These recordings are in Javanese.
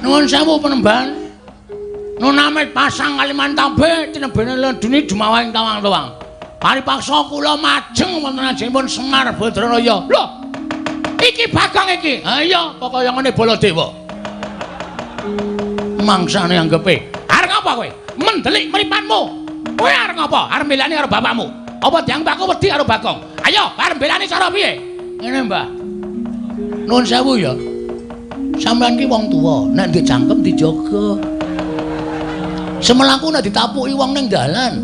Nuwun sewu Penemban. Nunamit pasang Kalimantabe tinebene ledune jumawahing tawang-tawang. Paripaksa kula majeng wonten ajengipun Semar Badranaya. Lho. Iki Bagong iki. Ha iya, pokoke ngene Baladewa. Mangsane anggepe. Arep ngapa kowe? Mendelik mripatmu. Kowe arep ngapa? Arep mbelani karo bapakmu. Apa dianggep aku wedi karo Bagong? Ayo, arep mbelani cara piye? Ngene, Mbah. Nuwun sewu ya. Sampeyan ki wong tuwa, nek ndek cangkem dijaga. Semelaku nek ditapuki wong ning dalan.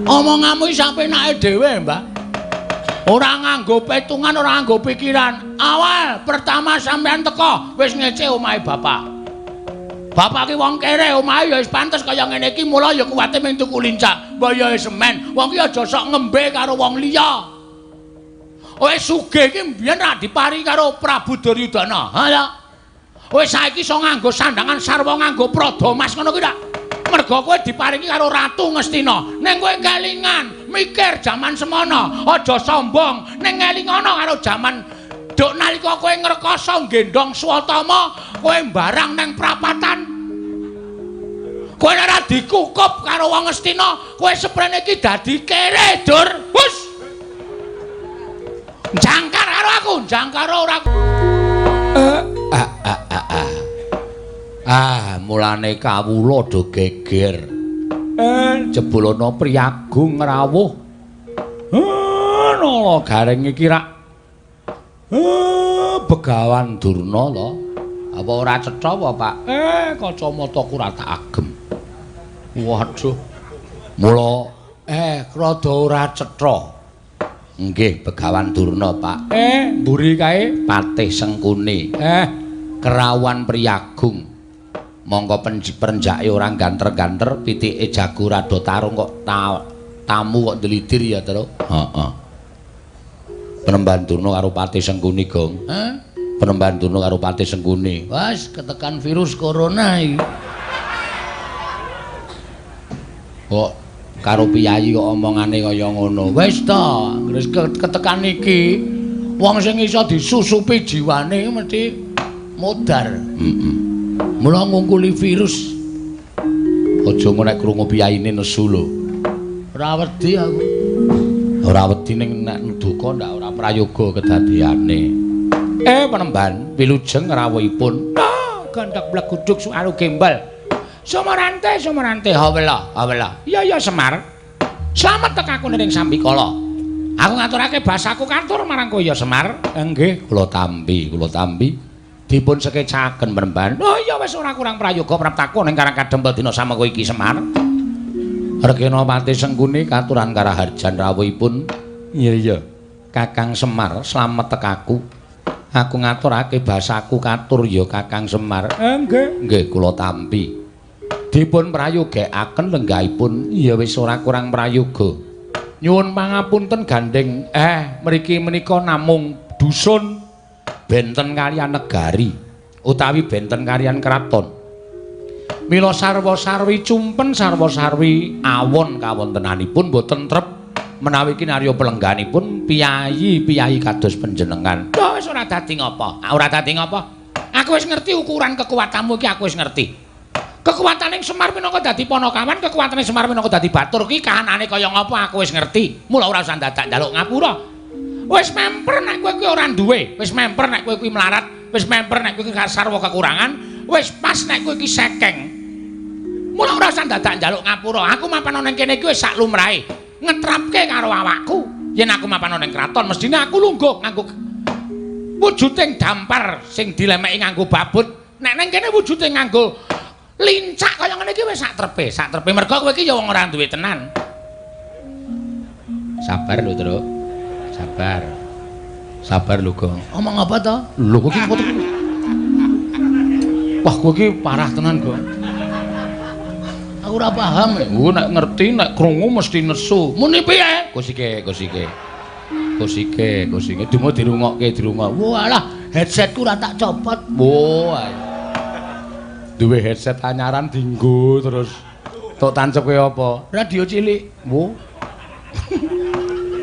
Omonganmu iki sapenake dhewe, Mbah. Ora nganggo petungan, ora nganggo pikiran. Awal pertama sampeyan teko wis ngece omahe bapak. Bapak ki wong kere, omahe ya wis pantes kaya ngene iki, mula ya kuwate mung tuku lincak. Mbah ya semen. Wong ki aja sok ngembe karo wong liya. Wis sugih iki mbiyen ra diparingi karo Prabu Duryudana. Ha ya. Wis saiki iso nganggo sandangan sarwa nganggo prada mas ngono kuwi ta? Mergo kowe diparingi karo Ratu Ngastina. Ning kowe kelingan, mikir jaman semono, aja sombong. Ning ngelingono karo jaman duk nalika kowe ngrekoso nggendhong Swatama, kowe mbarang nang prapatan. Kowe ora dikukup karo wong Ngastina, kowe seprene iki dadi kere, Dur. Hus. Jangkar karo aku, jangkar ora. Ah, mulane kawula do geger. Jebul ana priyagung rawuh. Nala Gareng iki rak Begawan Durna to. Apa ora cetha apa, Pak? Kacamataku ora tak agem. Waduh. Mula rada ora cetha. Nggih, Begawan Durna, Pak. Mburi kae Patih Sengkuni. Kerawuhan priyagung. Mongko perenjake ora ganter-ganter, pitike jago rada tarung kok tamu kok ndlidir ya, Tru. Heeh. Penemban Durna karo Patih Sengkuni, Gong. Hah? Penemban Durna karo Patih Sengkuni. Wes ketekan virus corona iki. Kok karo piyayi kok omongane kaya ngono. Wis ta, wis ketekan iki wong sing iso disusupi jiwane mesti modar. Heeh. Mula ngungkuli virus. Aja ngono nek krungu piyayine nesu lho. Ora wedi aku. Ora wedi ning nek duka ndak ora prayoga kedadeane. Penemban wilujeng rawuhipun. Ah, gandhak bleguduk sualu gembal. Sumarante, sumarante, hawela, hawela. Iya ya Semar. Slamet tekaku ning sambikala. Aku ngaturake basaku katur marang kowe ya Semar. Nggih, kula tampi, kula tampi. Dipun sekecaken Penemban. Oh iya wis ora kurang prayoga praptaku ning Karang Kadempel dina samengko iki Semar. Regena Patih Sengkuni katuran karaharjan rawuhipun. Iya iya. Kakang Semar slamet tekaku. Aku ngaturake basaku katur ya Kakang Semar. Nggih. Nggih kula tampi. Dipun prayogekaken lenggahipun. Ya wis ora kurang prayoga. Nyuwun pangapunten gandeng. Mriki menika namung dusun benten kaliyan negari utawi benten kaliyan kraton. Mila sarwa-sarwi cumpen sarwa-sarwi awon kawontenanipun boten trep menawi kinarya pelengganipun piyayi-piyayi kados panjenengan. Lho wis ora dadi ngapa? Ora dadi ngapa? Aku wis ngerti ukuran kekuatanmu iki, aku wis ngerti. Kekuatane Semar minangka dadi panakawan, kekuatane Semar minangka dadi batur ki kahanane kaya ngapa aku wis ngerti. Mula ora usah dadak njaluk ngapura. Wis memper nek kowe kuwi ora duwe, wis memper nek kowe kuwi melarat, wis memper nek kowe kuwi sarwa kekurangan, wis pas nek kowe iki sekeng. Mula ora usah dadak njaluk ngapura. Aku mapan ana ning kene iki wis sak lumrahe. Ngetrapke karo awakku. Yen aku mapan ana ning kraton, mestine aku lungguh nganggo wujuding dampar sing dilemeki nganggo babut. Nek ning kene wujude nganggo lincak kaya ngene iki wis sak trepe, sak trepe. Mergo kowe iki ya wong ora duwe tenan. Sabar lho, Truk. Sabar. Sabar lho, Gong. Omong apa to? Lho kowe iki foto. Wah, kowe iki parah tenan, Gong. Aku ora paham. Oh, nek ngerti nek krungu mesti nesu. Muni piye? Kusike, kusike. Kusike, kusike. Dumo dirungokke, dirungok. Walah, headsetku ora tak copot. Wah. Duwe headset anyaran dinggo terus. Tok tancepke apa? Radio cilik. Wo.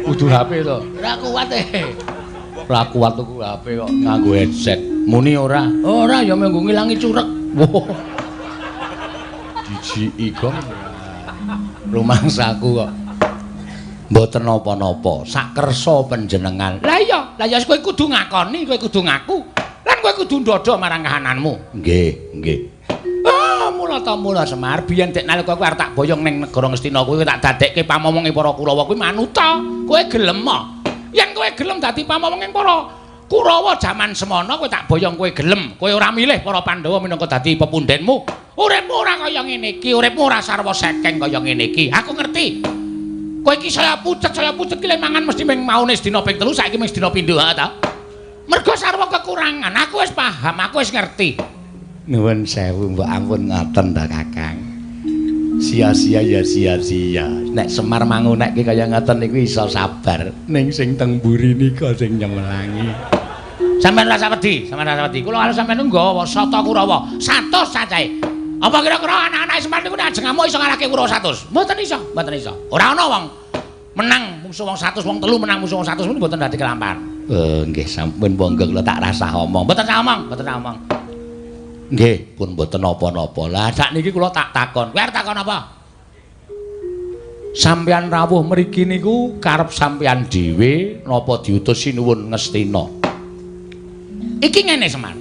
Kudu HP to. Ora kuat e. Ora kuat tuku HP kok nganggo headset. Muni ora? Ora ya mung ngilangi curek. Wah. Jijiki kok. Rumangsaku kok. Mboten napa-napa, sakersa panjenengan. Lah iya, lah ya kowe kudu ngakoni, kowe kudu ngaku. Lan kowe kudu ndodho marang kahananmu. Nggih, nggih. Ah, mula ta mula Semar, biyen dek nalika kowe arep tak boyong ning negara Ngastina kuwi tak dadekke pamomonge para Kurawa kuwi manuta. Kowe gelem ah? Yen kowe gelem dadi pamomonge para Kurawa jaman semono kowe tak boyong kowe gelem. Kowe ora milih para Pandhawa minangka dadi pepundenmu. Uripmu ora kaya ngene iki, uripmu ora sarwa sekeng kaya ngene iki. Aku ngerti. Kowe iki saya pucet ki le mangan mesti ming maune sedina ping 3, saiki ming sedina pindho ha ta. Mergo sarwa kekurangan. Aku wis paham, aku wis ngerti. Nuwun sewu mbok ampun ngoten ta Kakang. Sia-sia ya sia-sia. Nek Semar mangunekke kaya ngoten niku iso sabar. Ning sing teng mburi nika sing nyemelangi. Sampeyan rasa wedi, sampeyan rasa wedi. Kula karo sampeyan nggawa sata Kurawa 100 cacahe. Apa kira-kira anak-anak Semar niku nek ajeng ngamuk iso ngalahke Kurawa 100? Mboten iso, mboten iso. Ora ana wong menang mungsuh wong 100, wong telu menang musuh wong 100 niku mboten dadi kelampahan. Nggih sampun monggo kula tak rasah omong. Mboten sah omong, mboten sah omong. Nggih, pun mboten napa-napa. Lah sakniki kula tak takon. Kowe arep takon apa? Sampeyan rawuh mriki niku karep sampeyan dhewe napa diutus Sinuwun Ngastina? Iki ngene Semar.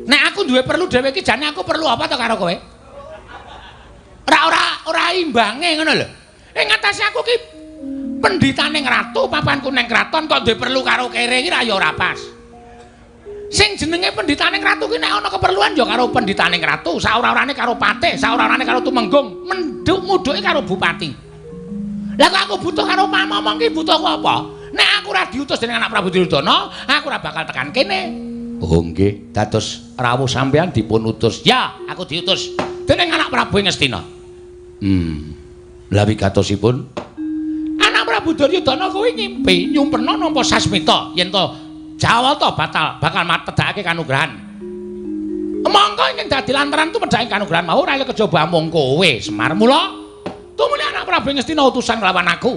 Nek aku duwe perlu dhewe iki jane aku perlu apa to karo kowe? Ora imbange ngono lho. Ing atase aku ki pendhitaning ratu, papanku ning kraton kok duwe perlu karo kere iki ra ya ora pas. Sing jenenge pendhitaning ratu ki nek ana keperluan ya karo pendhitaning ratu, saora-orane karo patih, saora-orane karo tumenggung, menduk mudhuke karo bupati. Lah kok aku butuh karo pamomong ki butuhku apa? Nek aku ora diutus dening anak Prabu Duryudana, aku ora bakal tekan kene. Oh nggih, dados rawuh sampeyan dipun utus. Ya, aku diutus dening anak Prabu Ngastina. Lah wigatosipun anak Prabu Duryudana kuwi ngimpi nyumpena nampa sasmita yen to Jawata batal bakal matedhakake kanugrahan. Mongko ingkang dadi lantaran tumedhake kanugrahan mau ora kejaba amung kowe Semar. Mula tumuli anak Prabu Ngastina utusan nglawan aku.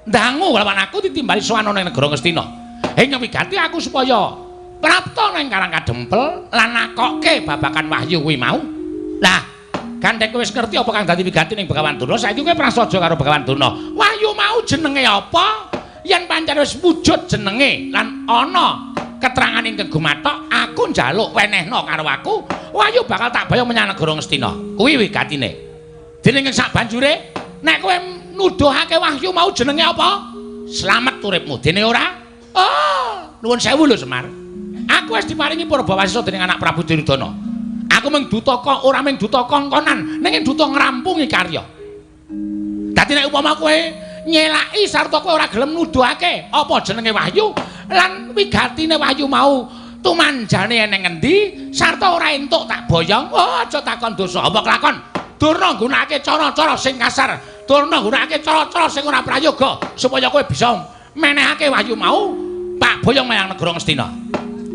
Ndangu nglawan aku ditimbali sowan ana ning negara Ngastina. Ing wigati aku supaya prapta nang Karang Kadempel lan nakokke babakan wahyu kuwi mau. Lah, gandeng kowe wis ngerti apa kang dadi wigati ning Begawan Durna, saiki kowe prasaja karo Begawan Durna. Wahyu mau jenenge apa? Yen pancen wis wujud jenenge lan ana keterangan ingkang gumathok, aku njaluk wenehna karo aku, wahyu bakal tak boyong menyang negara Ngastina. Kuwi wigatine. Dening ing sabanjure, nek kowe nuduhake wahyu mau jenenge apa? Slamet uripmu. Dene ora? Oh, nuwun sewu lho Semar. Aku wis diparingi purbawasisa dening anak Prabu Duryudana. Aku mung duta kok ora mung duta kongkonan, ning duta ngrampungi karya. Dadi nek upama kowe nyelaki sarta kowe ora gelem nuduhake apa jenenge wahyu lan wigatine wahyu mau tumanjane eneng endi sarta ora entuk tak boyong, oh aja takon dosa apa kelakon. Durna nggunakake cara-cara sing kasar, durna nggunakake cara-cara sing ora prayoga supaya kowe bisa menehake wahyu mau tak boyong menyang negara Ngastina.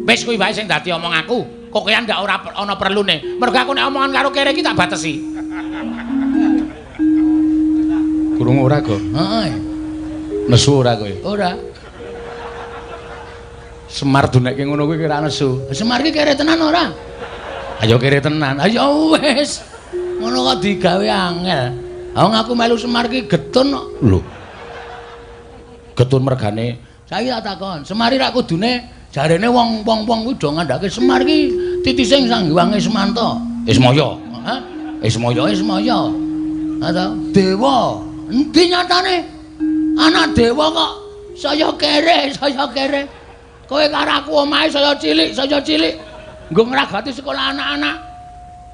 Wis kuwi wae sing dadi omong aku. Kokean ndak ora ana perlune. Mergo aku nek omongan karo kere iki tak batesi. Krungu ora, Go? Heeh. Nesu ora kowe? Ora. Semar dunekke ngono kuwi kira nesu. Semar iki kere tenan ora? Ayo kere tenan. Ayo wis. Ngono kok digawe angel. Wong aku melu Semar iki getun kok. Lho. Getun mergane. Saiki tak takon, Semar iki rak kudune jarene wong-wong kuwi do ngandhake Semar iki titise Sang Hyang Ismanta. Ismaya. Heeh. Ismaya, Ismaya. Ha ta? Dewa. Endi nyatane? Anak dewa kok saya kere, saya kere. Kowe karo aku omahe saya cilik, saya cilik. Nggo ngragati sekolah anak-anak.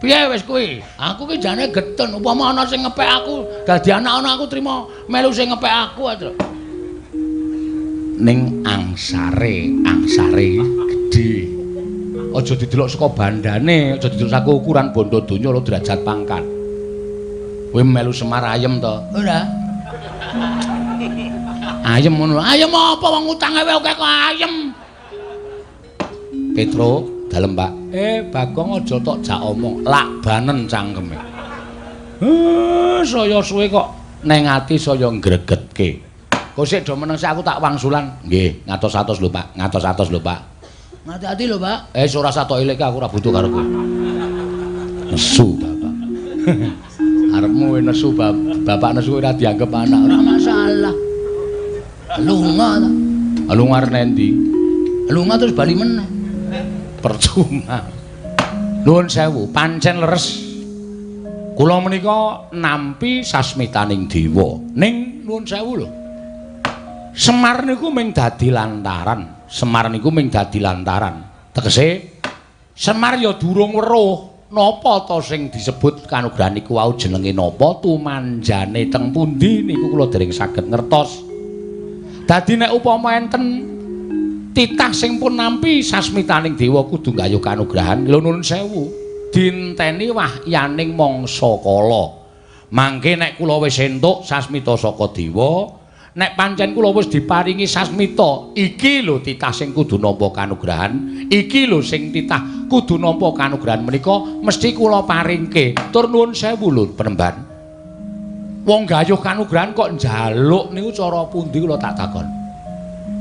Piye wis kuwi? Aku ki jane getun upama ana sing ngepek aku, dadi anak-anak aku trima melu sing ngepek aku aja. Ning angsare, angsare gedhe. Aja didelok saka bandane, aja didelok saka ukuran bondo donya lho derajat pangkat. Kowe melu Semar ayem to? Ora. Ayem ngono. Ayem apa wong utange wae akeh kok ayem. Petro, dalem Pak. Bagong aja tok jak omong, lakbanen cangkeme. Saya suwe kok neng ati saya ngregetke. Kok sik do meneng sik aku tak wangsulan. Nggih, ngatos-atos lho Pak, ngatos-atos lho Pak. Ngati-ati lho Pak. Ora satok ilik aku ora butuh karo kowe. Nesu bapak. Arepmu nesu bapak nesu ora dianggep anak, ora masalah. Lunga ta. Lunga arep endi? Lunga terus bali meneh. Percuma. Nuwun sewu, pancen leres. Kula menika nampi sasmitaning dewa. Ning nuwun sewu lho. Semar niku mung dadi lantaran. Semar niku mung dadi lantaran. Tegese Semar ya durung weruh napa ta sing disebut kanugrahan niku wau jenenge napa, tumanjane teng pundi niku kula dereng saged ngertos. Dadi nek upama enten titah sing pun nampi sasmitaning dewa kudu nggayuh kanugrahan, lho nuwun sewu, dinteni wahyaning mangsa kala. Mangke nek kula wis entuk sasmita saka dewa, nek pancen kula wis diparingi sasmita, iki lho titah sing kudu nampa kanugrahan, iki lho sing titah kudu nampa kanugrahan menika mesti kula paringke. Tur nuwun sewu lho penemban. Wong gayuh kanugrahan kok njaluk niku cara pundi kula tak takon.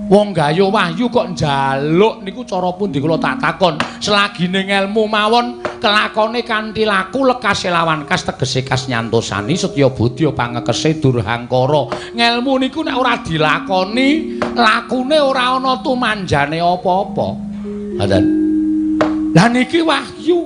Wong gayuh wahyu kok njaluk niku cara pundi kula tak takon. Selagine ngelmu mawon kelakone kanthi laku lekas lawan kas tegese kas nyantosani setya budya pangekese durhangkara. Ngelmu niku nek ora dilakoni, lakune ora ana tumanjane apa-apa. Ngoten. Lah niki wahyu.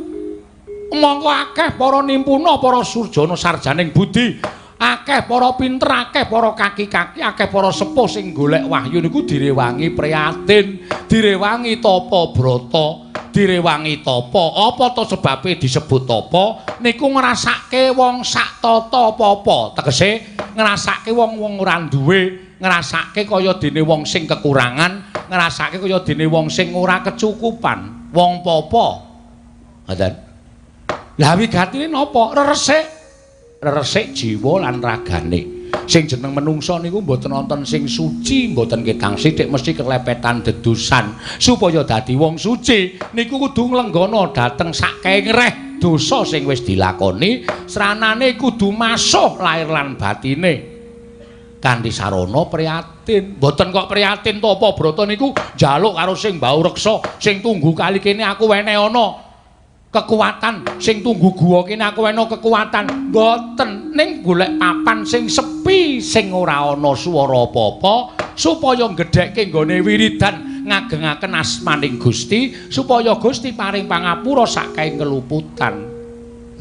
Mongko akeh para nimpuna, para surjana sarjaning budi, akeh para pinter, akeh para kaki-kaki, akeh para sepuh sing golek wahyu niku direwangi prihatin, direwangi tapa brata, direwangi tapa. Apa to sebabe disebut tapa? Niku ngrasake wong sak tata apa-apa. Tegese ngrasake wong-wong ora duwe, ngrasake kaya dene wong sing kekurangan, ngrasake kaya dene wong sing ora kecukupan, wong papa. Ngoten. Lah wigatine napa? Reresik. Reresik jiwa lan ragane. Sing jeneng menungsa niku mboten wonten sing suci, mboten ketang sithik mesti kelepetan dedusan. Supaya dadi wong suci niku kudu nglenggana dhateng sakengreh dosa sing wis dilakoni, sranane kudu masuh lahir lan batine. Kanthi sarana prihatin. Mboten kok prihatin tapa brata niku njaluk karo sing mbau reksa, sing tunggu kali kene aku wene ana kekuatan, sing tunggu guwa kene aku wena kekuatan. Mboten, ning golek papan sing sepi, sing ora ana swara apa-apa, supaya nggedhekke nggone wiridan ngagengaken asmaning Gusti, supaya Gusti paring pangapura saking keluputan.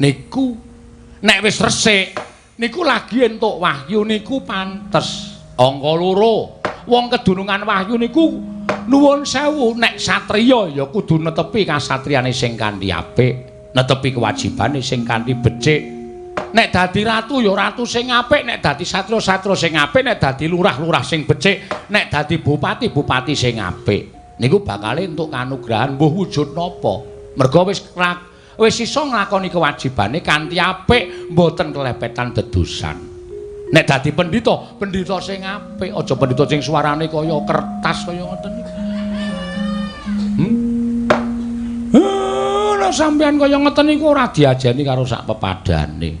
Niku nek wis resik niku lagi entuk wahyu niku pantes. Angka loro, wong kedunungan wahyu niku nuwun sewu, nek satriya ya kudu netepi kasatriyane sing kanthi apik, netepi kewajibane sing kanthi becik. Nek dadi ratu ya ratu sing apik, nek dadi satriya satriya sing apik, nek dadi lurah-lurah sing becik, nek dadi bupati bupati sing apik. Niku bakale entuk kanugrahan mbuh wujud napa. Merga wis iso nglakoni kewajibane kanthi apik, mboten kelepetan dedusan. Nek dadi pendhita, pendhita sing apik, aja pendhita sing suarane kaya kertas kaya ngoten niku. Nek sampeyan kaya ngoten niku ora diajeni karo sak pepadane.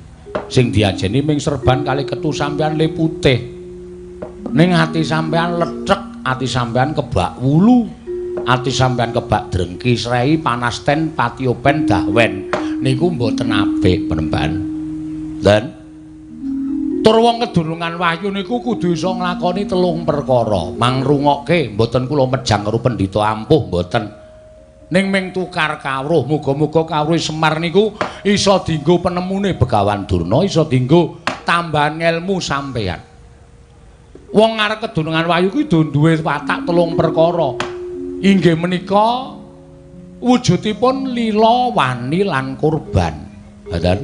Sing diajeni ming serban kali ketu sampeyan le putih. Ning ati sampeyan lethek, ati sampeyan kebak wulu, ati sampeyan kebak drengki srei panasten patiopen dahwen. Niku mboten apik penemban. Dan tur wong kedunungan wahyu niku kudu iso nglakoni telung perkara. Mangrungokke, mboten kula mejang karo pendhita ampuh mboten. Ning ming tukar kawruh, muga-muga kawruh Semar niku iso dienggo penemune Begawan Durna, iso dienggo tambahan ngelmu sampeyan. Wong arep kedunungan wahyu kuwi duwe watak telung perkara. Inggih menika wujudipun lila, wani lan kurban. Ngoten.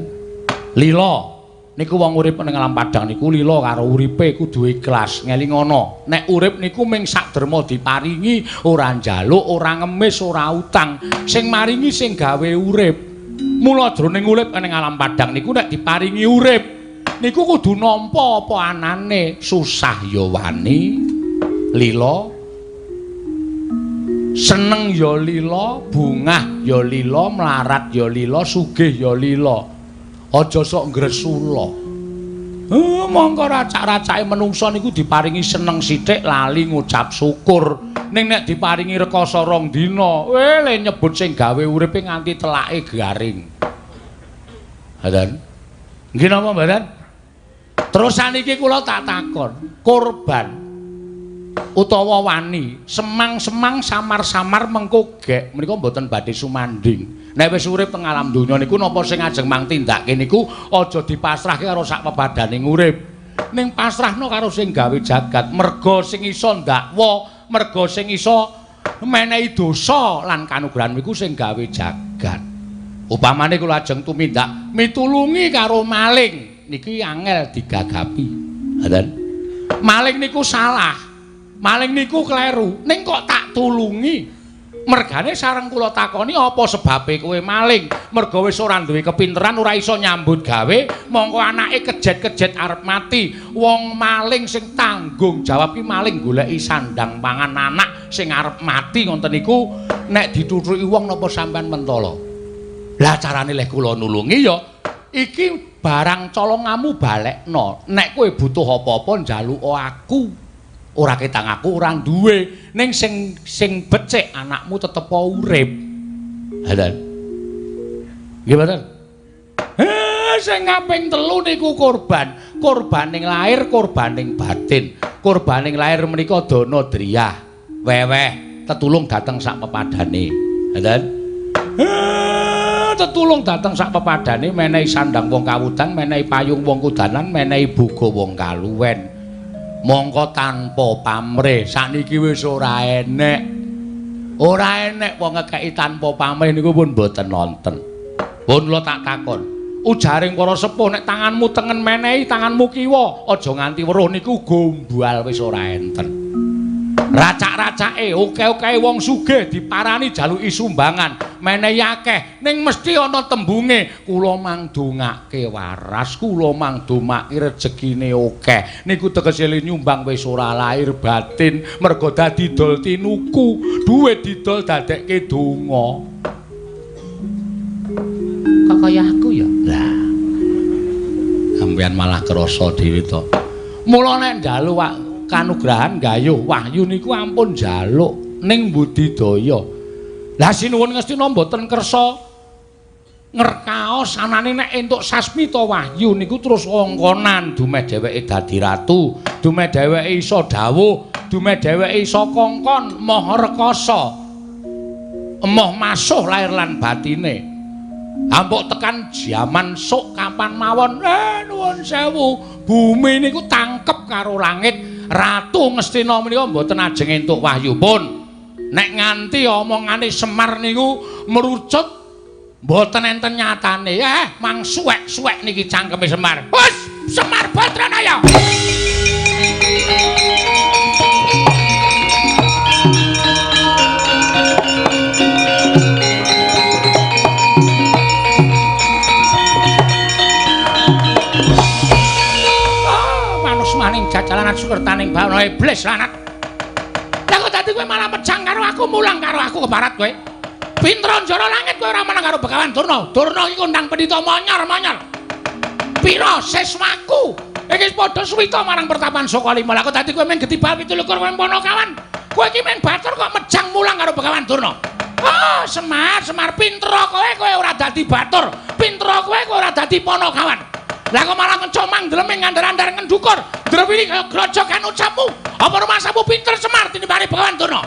Lila niku wong urip ning alam padang niku lila karo uripe kudu ikhlas, ngelingono. Nek urip niku ming sak derma diparingi, ora njaluk, ora ngemis, ora utang. Sing maringi sing gawe urip. Mula jroning urip ning alam padang niku nek diparingi urip niku kudu nampa apa anane, susah ya wani, lila, seneng ya lila, bungah ya lila, mlarat ya lila, sugih ya lila. Aja sok ngresula. Mongko racak-racake menungsa niku diparingi seneng sithik lali ngucap syukur. Ning nek diparingi rekoso rong dina, le nyebut sing gawe uripe nganti telake garing. Ngoten. Nggih napa mboten? Terus saniki kula tak takon, korban utawa wani semang-semang samar-samar mengko gek menika mboten badhe sumanding. Nek wis urip teng alam donya niku napa sing ajeng mang tindake niku aja dipasrahke karo sak pepadaning urip. Ning pasrahno karo sing gawe jagat, merga sing iso ndakwa, merga sing iso menehi dosa lan kanugrahan niku sing gawe jagat. Upamane kula ajeng tumindak mitulungi karo maling, niki angel digagapi. Ngoten. Maling niku salah. Maling niku kleru, ning kok tak tulungi. Mergane sareng kula takoni apa sebabe kowe maling? Merga wis ora duwe kepinteran, ora iso nyambut gawe, mongko anake kejet-kejet arep mati. Wong maling sing tanggung jawab ki maling goleki sandang pangan anak sing arep mati ngoten niku nek dituthuki wong napa sampean mentala? Lah carane leh kula nulungi ya iki barang colongamu balekno. Nek kowe butuh apa-apa njaluk aku. Ora ketang aku ora duwe, ning sing sing becik anakmu tetep urip. Ngoten. Nggih mboten? Sing kaping telu niku korban. Korbaning lahir, korbaning batin. Korbaning lahir menika dana driyah, weweh, tetulung dateng sak pepadane. Ngoten. Tetulung dateng sak pepadane, menehi sandang wong kawudan, menehi payung wong kudanan, menehi boga wong kaluwen. Mongko tanpa pamrih sakniki wis ora enek. Ora enek wong ngekeki tanpa pamrih niku pun mboten nonten. Pun kula tak takon, ujaring para sepuh nek tanganmu tengen menehi tanganmu kiwa, aja nganti weruh niku gombal wis ora enten. Racak-racake oke-oke wong sugih diparani jaluki sumbangan, menehi akeh, ning mesti ana tembunge kula mangdongake waras, kula mangdomake rejekine akeh. Niku tegese nyumbang wis ora lahir batin, merga dadi dol tinuku, duit didol dadekke donga. Kok kaya aku ya? Lah. Sampeyan malah krasa dhewe to. Mula nek njaluk kanugrahan gayuh wahyu niku ampun njaluk ning budidaya. Lah sinuwun Ngastina mboten kersa ngerkaos anane nek entuk sasmita wahyu niku terus ongkonan dumeh dheweke dadi ratu, dumeh dheweke iso dawuh, dumeh dheweke iso kongkon maha rekasa. Emoh masuh lahir lan batine. Ampuk tekan jaman sok kapan mawon, nuwun sewu, bumi niku tangkep karo langit. Ratu Ngastina menika mboten ajeng entuk wahyu pun. Nek nganti omongane Semar niku merucut mboten enten nyatane. Mang suwek-suwek niki cangkeme Semar. Wes, Semar Badranaya. Jalanan sukertaning bawana iblis lanat. Lah kok dadi kowe malah mejang karo aku, mulang karo aku kebarat kowe. Pinter njara langit kowe ora menang karo Begawan Durna. Durna iki kondang pendhita monyor-monyor. Pira siswaku iki padha suwita marang pertapan Sokalima. Lah kok dadi kowe mung getibal 27 kowe Panakawan. Kowe iki mung batur kok mejang mulang karo Begawan Durna. Oh, Semar, Semar pinter kowe, kowe ora dadi batur. Pinter kowe, kowe ora dadi Panakawan. Lah kok malah ngecomang ndleming ngandar-andar ngendukur. Drewili kaya grojogan ucapmu. Apa rumasamu pinter Semar tinimbane Begawan Durna?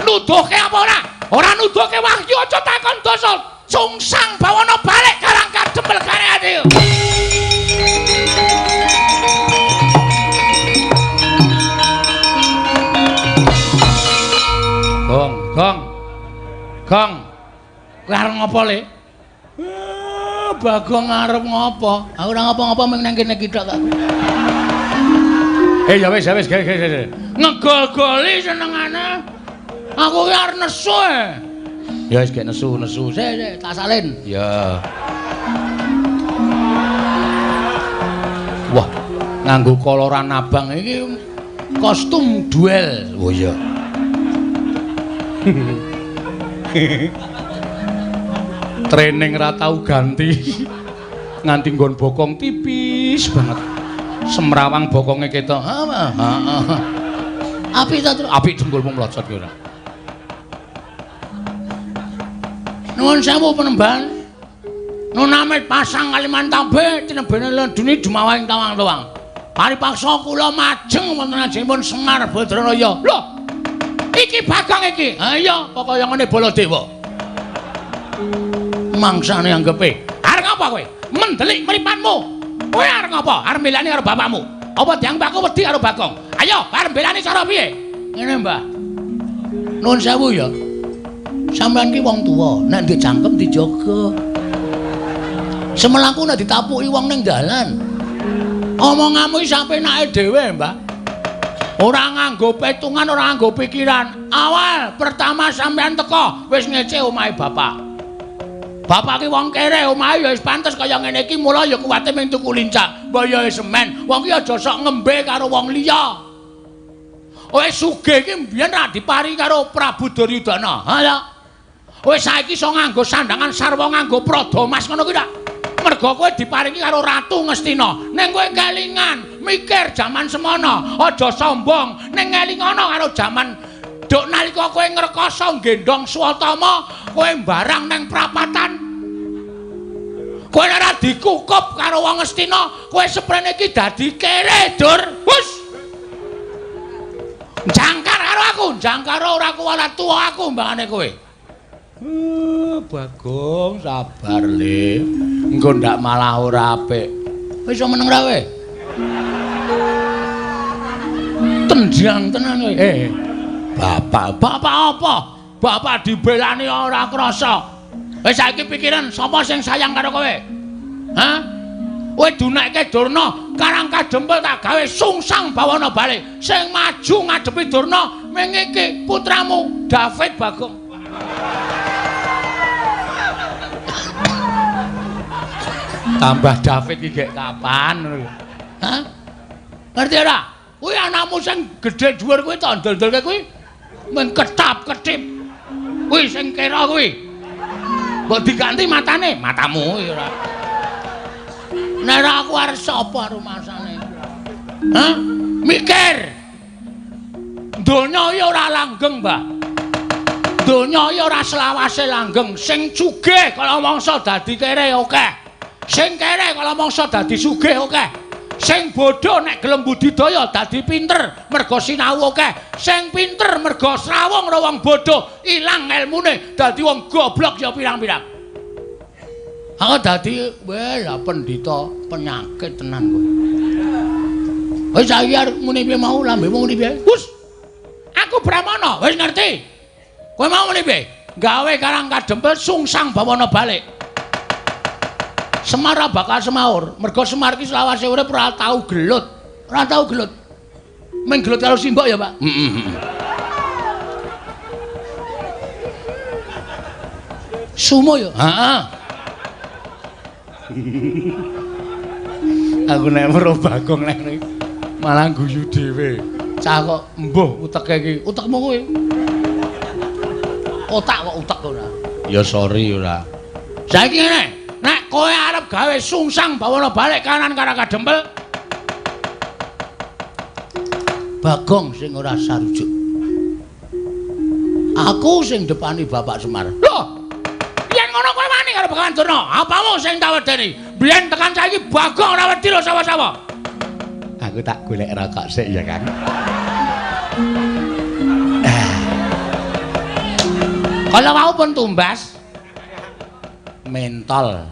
Nuduhke apa ora? Ora nuduhke wahyu aja takon dosa. Sungsang bawana balik karang kadempel kare ati. Gong, gong. Gong. Kowe arep ngopo le? Bagong arep ngopo? Aku ora ngopo-ngopo mung nang kene iki tok kok. Ya wis, ya wis, ge. Ngegol-goli senengane. Aku ki arep nesu e. Ya wis gek nesu-nesu. Sik, sik, tak salin. Ya. Wah, nganggo koloran abang iki kostum duel. Oh iya. Training ra tau ganti. Nganti nggon bokong tipis banget. Semrawang bokonge ketok. Heeh. Apik ta, Tru? Apik dengkulmu mlocot ki ora. Nuwun sewu penemban. Nunamit pasang Kalimantan tinebene lendune dumawahing tawang-tawang. Paripaksa kula majeng wonten ajengipun Semar Badranaya. Lho. Iki Bagong iki. Ha iya, kok kaya ngene Baladewa. Mangsane anggepe. Arep ngapa kowe? Mendelik mripatmu. Kowe arep ngapa? Arep mbelani karo bapakmu. Apa dianggep aku wedi karo Bagong? Ayo, arep mbelani cara piye? Ngene, Mbah. Nuwun sewu ya. Sampeyan ki wong tuwa, nek ndek jangkem dijaga. Semelaku nek ditapuki wong ning dalan. Omonganmu iki sapenake dhewe, Mbah. Ora nganggo petungan, ora nganggo pikiran. Awal pertama sampeyan teko wis ngece omahe bapak. Bapak ki wong kere, omahe ya wis pantes kaya ngene iki, mula ya kuwate mung tuku lincak. Mboyoe semen. Wong ki aja sok ngembe karo wong liya. Wis sugih iki mbiyen ra dipari karo Prabu Duryudana. Ha ya. Wis saiki iso nganggo sandangan sarwa nganggo prada mas ngono kuwi ta. Mergo kowe diparingi karo Ratu Ngastina. Ning kowe kelingan, mikir jaman semono, aja sombong. Ning ngelingono karo jaman duk nalika kowe ngrekoso nggendhong Swatama, kowe mbarang nang prapatan. Kowe ora dikukup karo wong Ngastina, kowe seprene iki dadi kere, Dur. Hus. Jangkar karo aku, jangkar ora kuwalat tuwa aku mbangane kowe. Bagong sabar le. Engko ndak malah ora apik. Wis iso meneng ra kowe? Tendang tenan kowe. Bapak, bapak apa? Bapak dibelani ora krasa. Wis saiki pikiran sapa sing sayang karo kowe? Hah? Kowe dunekke Durna, Karang Kadempel tak gawe sungsang bawana balik. Sing maju ngadepi Durna ming iki putramu David Bagong. Tambah David iki gek kapan ngono lho. Hah? Ngerti ora? Kuwi anakmu sing gedhe dhuwur kuwi tak ndol-ndolke kuwi mung ketap-ketip. Kuwi sing kira kuwi. Mbok diganti matane, matamu kuwi ora. Nek ora aku arep sapa rumasane? Hah? Mikir. Donya iki ora langgeng, Mbah. Donya iki ora selawase langgeng. Sing sugih kala mangsa dadi kere akeh. Sing kere kala mangsa dadi sugih akeh. Sing bodho nek gelem budidaya dadi pinter mergo sinau akeh. Sing pinter mergo srawung karo wong bodho ilang elmune dadi wong goblok ya pirang-pirang. Aku dadi weh lah pendhita penyakit tenan kowe. Wis saiki arep muni piye mau lambemu muni piye? Hus. Aku Brahmana, wis ngerti. Kowe mau muni piye? Gawe Karang Kadempel sungsang bawana balik. Semar bakal semaur, mergo Semar iki selawase urip ora tau gelut. Ora tau gelut. Mung gelut karo simbok ya, Pak. Heeh. Sumo ya? Heeh. Aku nek weruh Bagong nek malah guyu dhewe. Cah kok mbuh uteke iki. Utekmu kuwi. Otak kok utek ora. Ya sorry ora. Saiki ngene. Nek kowe arep gawe sungsang bawana balik kanan Karang Kadempel, Bagong sing ora sarujuk. Aku sing depani Bapak Semar. Lho, yen ngono kowe wani karo Begawan Durna, apamu sing tak wedeni? Biyen tekan saiki Bagong ora wedi lho sapa-sapa. Aku tak golek rokok sik ya, Kang. Kalau mau pun tumbas mentol.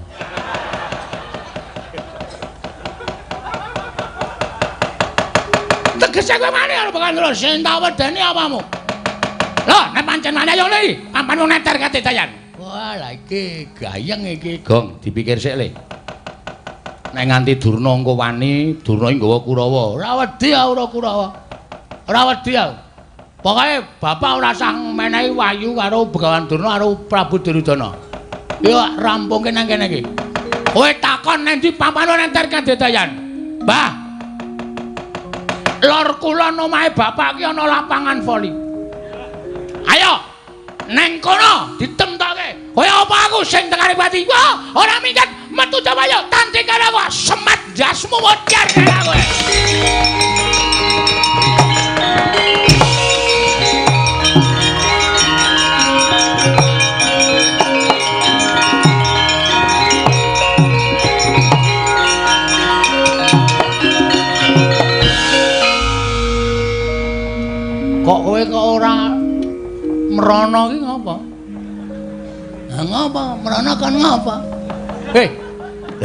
Tegese kowe wani karo Begawan Durna, sing tak wedeni apamu? Lho, nek pancen wani ayo le, ampan wong neter kate dayan. Wah, lha iki gayeng iki, Gong, dipikir sik le. Nek nganti Durna engko wani, Durna iki nggawa Kurawa. Ora wedi aku ora Kurawa. Ora wedi aku. Pokoke bapak ora usah menehi wahyu karo Begawan Durna karo Prabu Duryudana. Yo rampungke nang kene iki. Kowe takon nang ndi papan nenter kadedayan. Mbah. Lor kulon omahe bapak ki ana lapangan voli. Ayo neng kono ditemtoke. Kowe apa aku sing tekane pati? Wah, ora minggat metu Jawa yo tanding karo aku. Semat jasmu modar karo kowe. Mrono ki ngapa? Lah ngapa? Mrono kon ngapa?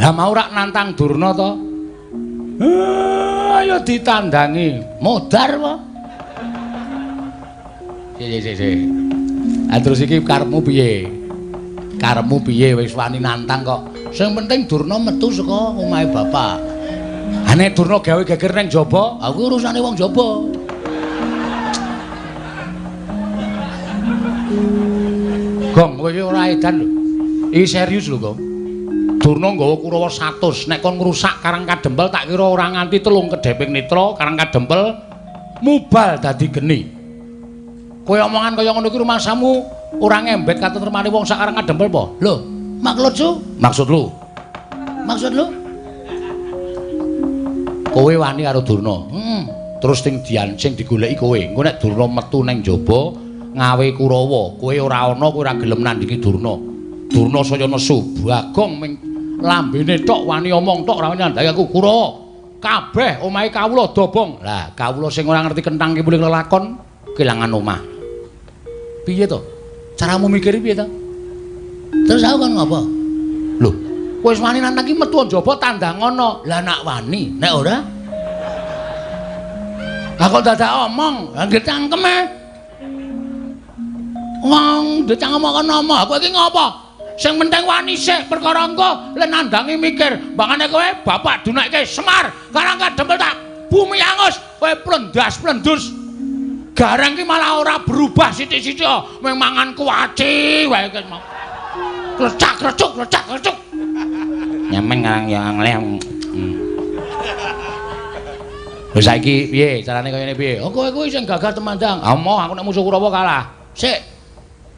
Lah mau rak nantang Durna to? Ayo ditandangi. Modar apa? Sik. Ah terus iki karepmu piye? Karepmu piye wis wani nantang kok. Sing penting Durna metu saka omahe bapak. Ha nek Durna gawe geger ning jaba, aku urusane wong jaba. Gong, kowe iki ora edan lho. Iki serius lho, Gong. Durna nggawa Kurawa 100, nek kon ngrusak Karang Kadempel tak kira ora nganti 3 kedheping netra Karang Kadempel mubal dadi geni. Kowe omongan kaya ngono iki rumangsamu ora ngembet katentremane wong sak Karang Kadempel apa? Lho, maksud lu? Maksud lu? Maksud lu? Kowe wani karo Durna. Heeh. Terus sing diancing digoleki kowe. Engko nek Durna metu nang jaba ngawe Kurawa, kowe ora ana, kowe ora gelem nandhingi Durna. Durna saya nesu, Bagong ming lambene tok wani omong tok ora nyandhaki aku Kurawa. Kabeh omahe kawula dobong. Lah, kawula sing ora ngerti kenthang kipuling lelakon kelangan omah. Piye to? Caramu mikir piye to? Terus aku kon ngopo? Lho, kowe wis wani nantang ki metu njaba tandangono. Lah nak wani, nek ora? Lah kok dadak omong, lah nggih cangkeme. Wong ndecang omong kono omong, kowe iki ngopo? Sing penting wani sik perkara engko le nandangi mikir. Mbangane kowe bapak dunekke Semar, Karang Kadempel tak bumi angus, kowe plendas-plendus. Gareng ki malah ora berubah sithik-sithik, mung mangan kuaci wae ki mau. Klecak-klecuk, klecak-klecuk. Nyemeng ngarang ya ngleh. Wis saiki piye carane kaya ngene piye? Oh kowe kuwi sing gagah temandang. Ah moh aku nek musuh Kurawa kalah. Sik.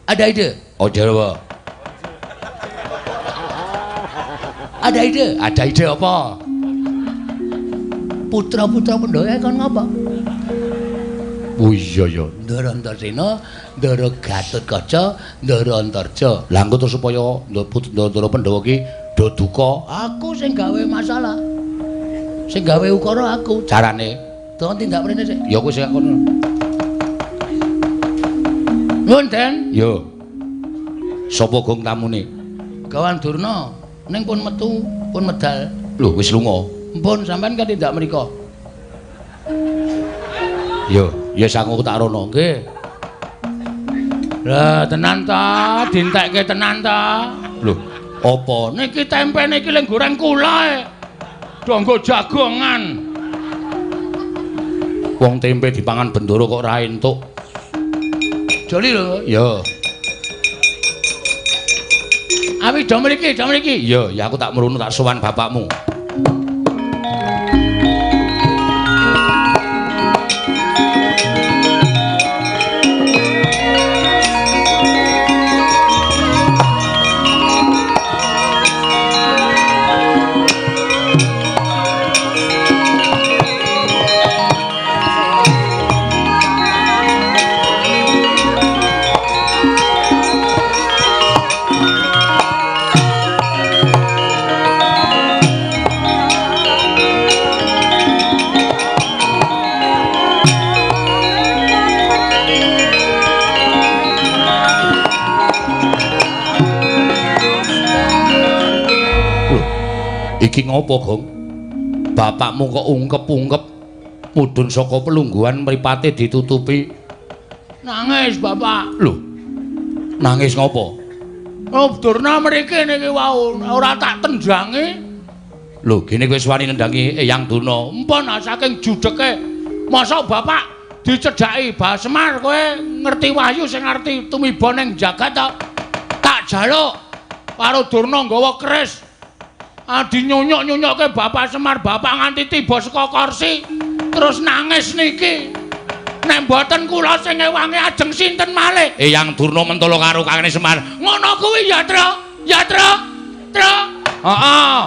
Ada ide? Ojo apa? Ada ide? Ada ide apa? Putra-putra Pandhawa kon ngapa? Oh iya ya. Ndara Antasena, Ndara Gatotkaca, Ndara Antarja. Lah engko terus supaya Ndara Pandhawa ki do duka, aku sing gawe masalah. Sing gawe ukara aku. Carane tolong tindak mrene sik. Ya kowe sing kono. Nuwun, Den. Yo. Sapa gong tamune? Gawan Durna. Ning pun metu, pun medal. Lho, wis lunga. Mpun sampean kan tindak mriko. Yo, ya sangu tak rono. Nggih. Lah tenan ta, dientekke tenan ta. Lho, apa? Niki tempe niki lek goreng kula e. Do nggo jagongan. Wong tempe dipangan bendoro kok ora entuk. Joli lho. Ya. Awi do mriki, do mriki. Iya, ya aku tak mrono tak sowan bapakmu. Iki ngopo, Gong? Bapakmu kok ungkep-ungkep mudhun saka pelungguhan mripate ditutupi. Nangis, Bapak. Lho. Nangis ngopo? Oh, Durna mriki niki wau ora tak tendangi. Lho, gene kowe wis wani nendangi Eyang Durna. Empun saking judheke. Mosok Bapak dicedhaki Bah Semar kowe ngerti wahyu sing ngerti tumiba ning jagat to? Tak jaluk karo Durna nggawa keris. Adi nyunyuk-nyunyukke Bapak Semar, Bapak nganti tiba saka kursi terus nangis niki. Nek mboten kula sing ngewangi ajeng sinten malih? Eyang Durna mentolo karo Kakane Semar. Ngono kuwi ya, Tru. Ya, Tru. Tru. Heeh.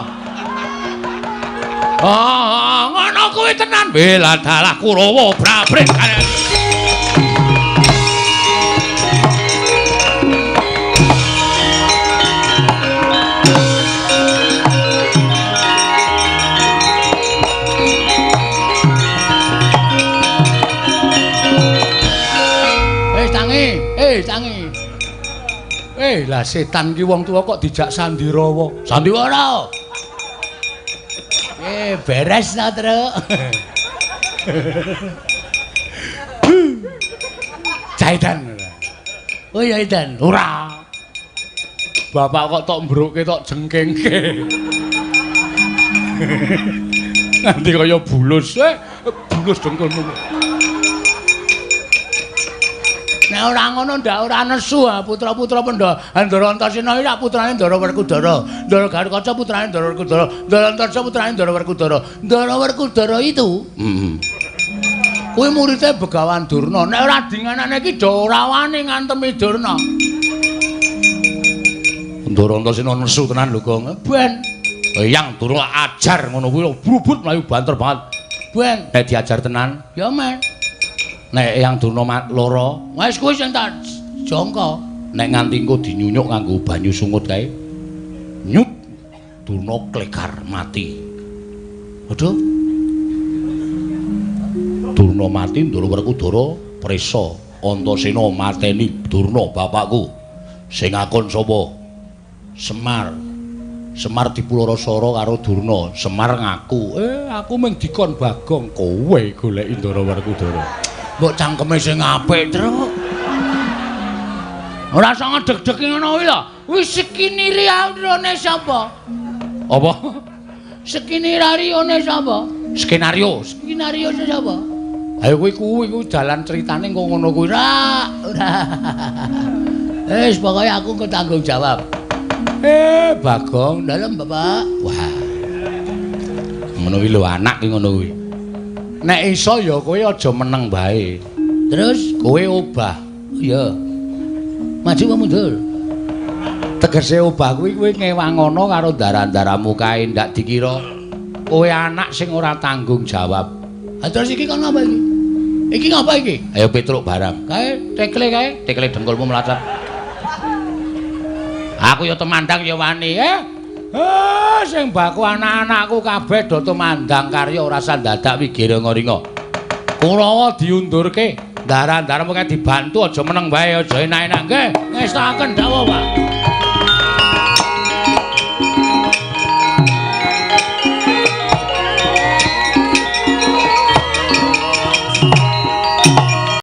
Heeh, ngono kuwi tenan. Bela dalah Kurawa brabret. Tangi. Lah setan ki wong tuwa kok dijak sandirawa. Sandiwara. Beres ta, Truk. Caidan. Oh ya Idan. Ora. Bapak kok tok mbruke tok jengkengke. Nanti kaya bulus. Bulus dengkulmu. Nek ora ngono ndak ora nesu putra-putra Pandhawa. Ndara Antasena iki lak putrane Ndara Werkudara. Ndara Garukaca putrane Ndara Werkudara. Ndara Antarja putrane Ndara Werkudara. Ndara Werkudara itu. Heeh. Kuwi muridé Begawan Durna. Nek ora dinganane iki do ora wani ngantemi Durna. Ndara Antasena nesu tenan lho, Gong. Ben. Eyang Durna ajar ngono kuwi brubut mlayu banter banget. Ben, nek diajar tenan, ya men. Nek Eyang Durna lara, wis kuwi sing tak jangka. Nek nganti engko dinyunyuk nganggo banyu sungut kae. Nyut Durna klegar mati. Waduh. Durna mati, Ndara Werkudara prisa. Antasena mateni Durna bapakku. Sing ngakon sapa? Semar. Semar dipulara-sara karo Durna. Semar ngaku, aku mung dikon Bagong, kowe goleki Ndara Werkudara. Mbok cangkeme sing apik, Truk. Ora usah ngedeg-deg ngono kuwi lho. Wis skinarione sapa? Apa? Skinarione sapa? Skenario. Skenario sapa? Ayo kuwi kuwi dalan critane engko ngono kuwi. Ora, ora. Wis pokoke aku engko tanggung jawab. Bagong, dalem Bapak. Wah. Ngono kuwi lho anak ki ngono kuwi. Nek iso ya kowe aja meneng bae. Terus kowe obah. Iya. Maju apa mundur? Tegese obah kuwi kowe ngewangono karo ndara-ndaramu kae ndak dikira kowe anak sing ora tanggung jawab. Ha terus iki kon apa iki? Iki ngapa iki? Ayo Petruk barang. Kae tekle kae, tekle dengkulmu mlacat. Aku ya temandang ya wani, Sing baku anak-anakku kabeh do tumandang karya ora usah dadak wigiringa-ringa. Kurawa diundurke, ndara-ndaramu kae dibantu aja meneng wae, aja enak-enak nggih. Ngestakaken dawuh, Pak.